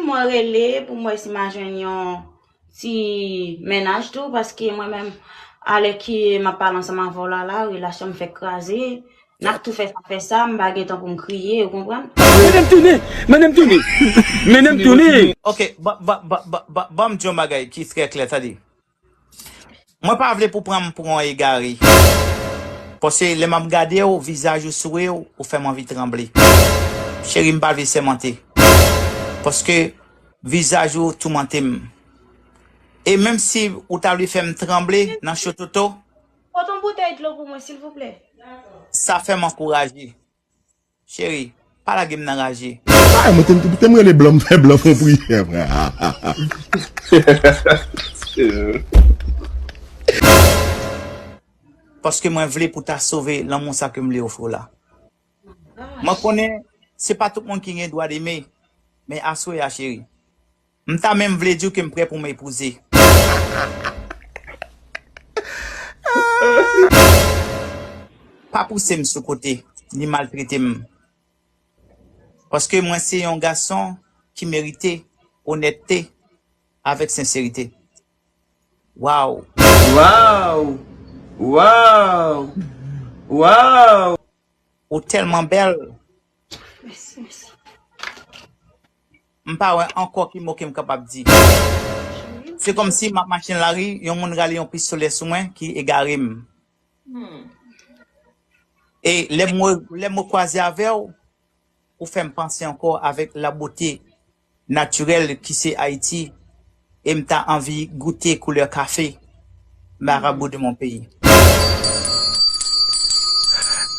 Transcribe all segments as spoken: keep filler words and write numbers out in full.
Mwen rele pou m wè si m a jwenn yon ti mennaj tou, paske mwen menm, alè ki m ap pale ansanm avè w la, la, relasyon m fèk kraze. N ap tou fè sa, fè sa, m pa gen tan pou m kriye, ou konprann? Mennen m tounen! Mennen m tounen! Mennen m tounen! Ok, ba, ba, ba, ba, ba, ban m di yon bagay ki trè klè, tande. Mwen pa vle pou pran m pou yon egare. Paske lè m ap gade w, vizaj ou souri w, ou fè m anvi tranble. Cheri, m pa vle sèmante. Paske vizaj ou toumante m. E menm si ou ta vle fè m tranble nan chototo, pote yon boutèy dlo pou mwen, silvouplè. Sa fè m ankouraje. Cheri, pa lage m nan raje. Ay, mwen te, te m rele blan, m fè blan fè priyè, frè. Paske mwen vle pou ta sove lanmou sa ke m vle ofri w la. Mwen konnen se pa tout moun ki gen dwa eme, men aswè a, cheri, m ta menm vle di w ke m prè pou m epouze. Pa pouse m sou kote, ni maltrete m. Paske mwen se yon gason ki merite onètte avèk senserite. Waw! Waw! Waw! Waw! Ou tèlman bèl. Mèsi, mèsi. M pa wè ankò ki mo ke m kapab di. Se kòmsi m ap mache nan lari, yon moun rale yon pistolè sou mwen ki egare m. Hmm. E lè m, lè m kwaze avè w, ou fè m panse ankò avèk la bote natirèl ki se Ayiti, e m ta anvi goute koulè kafe, marabou de mon peyi.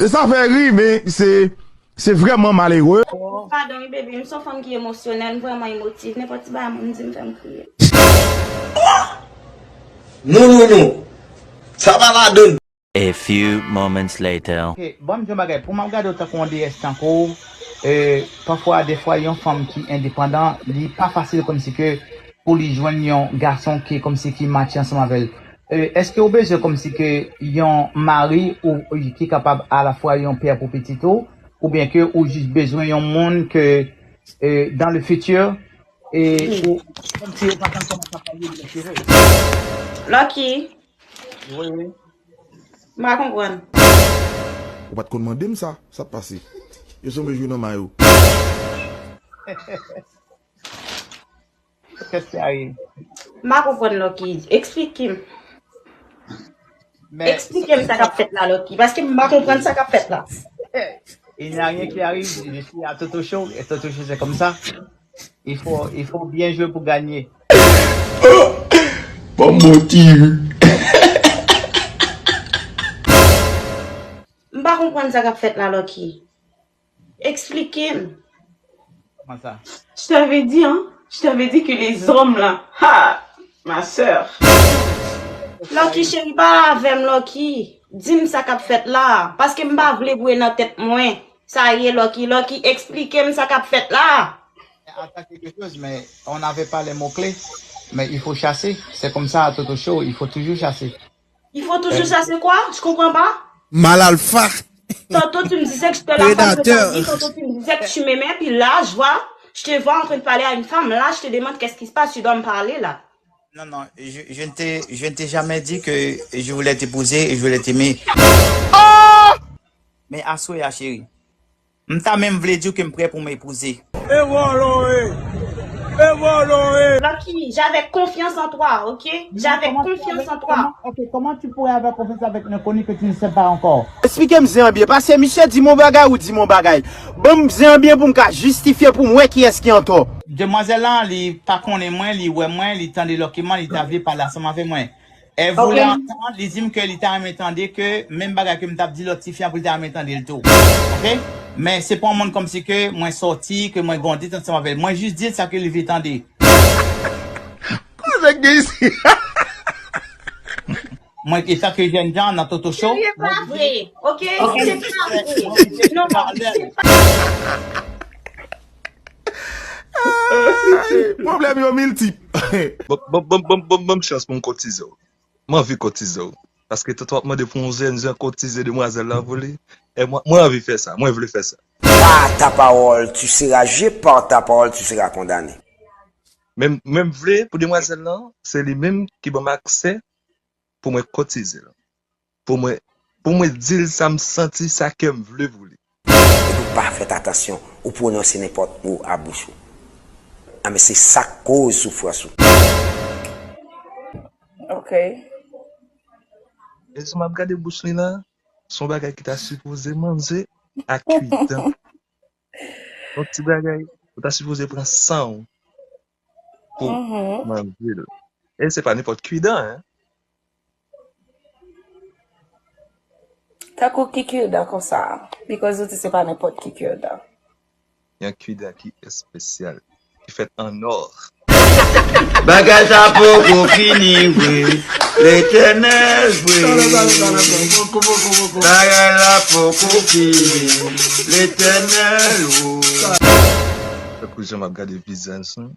E sa fè ri, men se, se vrèman malere. Padon wi, baby, m se yon fanm ki emosyonèl, m vrèman emotif. Nenpòt ti bagay moun di m fè m kriye. Non, non, non. Sa pa ladan. A few moments later. Ok, ban m di yon bagay. Pou m ap gade w tankou yon deyès tankou w, e, pafwa, defwa, yon fanm ki endepandan, li pa fasil kòmsi ke pou li jwenn yon gason ki kòmsi ki matche ansanm avè l. E, èske w bezwen kòmsi ke yon mari ou, ou ki kapab alafwa yon pè pou pitit ou, oubyen ke ou jis bezwen yon moun ke, e, dans le futur, e, ou, kòmsi ou pa konn kòman sa pale, ou cheve. Lucky. Wi, wi. M pa konprann. Ou pa t konn mande m sa, sa t pase? Yo sanble jwe nan may ou. Kès ki arive? M pa konprann, Lucky. Eksplike m. Men eksplike m sa k ap fèt la, Lucky. Paske m pa konprann sa k ap fèt la. Il n'y a rien qui arrive, je suis à Toto Show, et Toto Show, c'est comme ça. Il faut, il faut bien jouer pour gagner. Bon motif. M pa konprann sa k ap fèt la, Lucky. Eksplike m. Kòman sa? Je t'avais dit, hein? Je t'avais dit que les hommes là, ha, ma sœur. Lucky cheri, pale avè m, Lucky. Di m sa k ap fèt la, paske m pa vle bouye nan tèt mwen. Sa ye, Lucky. Lucky, eksplike m sa k ap fèt la. Attends quelque chose, mais on n'avait pas les mots-clés, mais il faut chasser. C'est comme ça, à Toto Show, il faut toujours chasser. Il faut toujours chasser quoi? Je comprends pas. Mal alpha. Tantôt tu me disais que j'étais la femme de ta vie, tantôt tu me disais que tu m'aimais, puis là, je vois, je te vois en train de parler à une femme. Là, je te demande qu'est-ce qui se passe, tu dois me parler là. Non, non, je, je ne t'ai, je ne t'ai jamais dit que je voulais t'épouser et je voulais t'aimer. Men aswè a, cheri, m ta menm vle di w ke m prè pou m epouze. E vòlò e! E vòlò e! Lucky, j'avais confiance en toi, ok? J'avais confiance en toi. Comment, ok, comment tu pourrais avoir confiance avec un inconnu que tu ne sais pas encore? Eksplike m zen an byen, paske misye di m yon bagay, ou di m yon bagay. Ban m zen an byen pou m ka jistifye, pou m wè kiyès ki antò. Demwazèl lan, li pa konnen mwen, li wè mwen, li tande Lucky Man, li ta vle pale ansanm avè mwen. E vou la antan, li di m ke li ta renmen tande ke menm bagay ke m t ap di lòt tifi an pou li ta renmen tande l tou. Ok? Men se pa yon moun kòmsi ke mwen sòti, ke mwen gen yon detant ansanm avè l. Mwen jis di l sa ke li vle tande. Koze gen isi? Mwen, etanke jèn jan nan Toto Show, se pa vre, ok? Se pa vre. Non, se pa. Pwoblèm yo miltip. Ban, ban, ban, ban, ban, ban m chans pou m kotize w. M anvi kotize w. Paske tout w ap mande pou yon zen, zen kotize demwazèl la pou li. E mwen, mwen anvi fè sa. Mwen vle fè sa. Par ta parole, tu seras jugé, par ta parole, tu seras condamné. Men, men m vle pou demwazèl lan, se li menm ki ban m aksè pou mwen kotize l. Pou mwen, pou mwen di l sa m santi, sa kè m vle pou li. Ou pa fèt atansyon, ou pwononse nenpòt mo a bouch ou. Anben se sa k koz soufrans ou. Ok. E si m ap gade bouch li la, se yon bagay ki ta sipoze manje ak kidan. Yon ti bagay, ou ta sipoze pran san w pou manje l. E se pa nenpòt kidan, hein. Tankou ki kidan konsa? Because ou di se pa nenpòt ki kidan. Yon kidan ki espesyal, ki fèt an nò. Bagay sa poko fini vre, Letènèl vre. Bagay la poko fini, Letènèl o. Tankou jan m ap gade vizaj ou,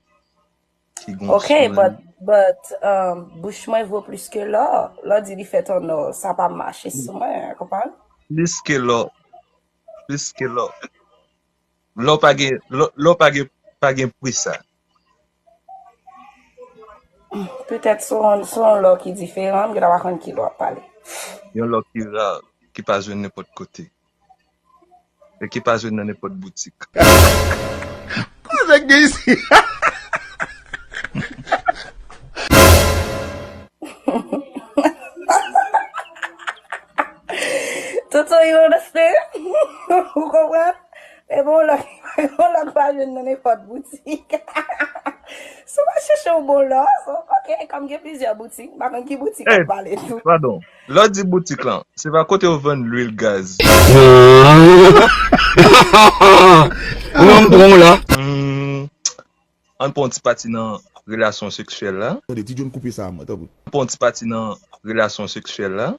ki gon Ok, but, but um, bouch mwen vo plis ke lò. Lò di li fèt an nò, sa pa mache sou mwen, konprann? Plis ke lò. Plis ke lò. Lò pa gen, lò, lò pa gen, pa gen pri sa. Petèt se yon, se yon lò ki diferan, m gentan pa konn ki lò w ap pale. Yon lò ki ra, ki pa jwenn nenpòt kote. E ki pa jwenn nan nenpòt boutik. Kòman sa gen isi? Toto, you understand? Ou konprann? E bon lò, bon lò pa jwenn nan nenpòt boutik. Si w pa chèche yon bon lò, so, ok, kòm gen plizyè boutik, m pa konn ki boutik w ap pale tou. Padon, lè w di boutik lan, se pa kote yo vann lwil gaz. Ou menm pran w la. Hmm, ann pran yon ti pati nan relasyon seksyèl la. Tande, Ti John koupe sa a mwen, tanpri. Ann pran yon ti pati nan relasyon seksyèl la.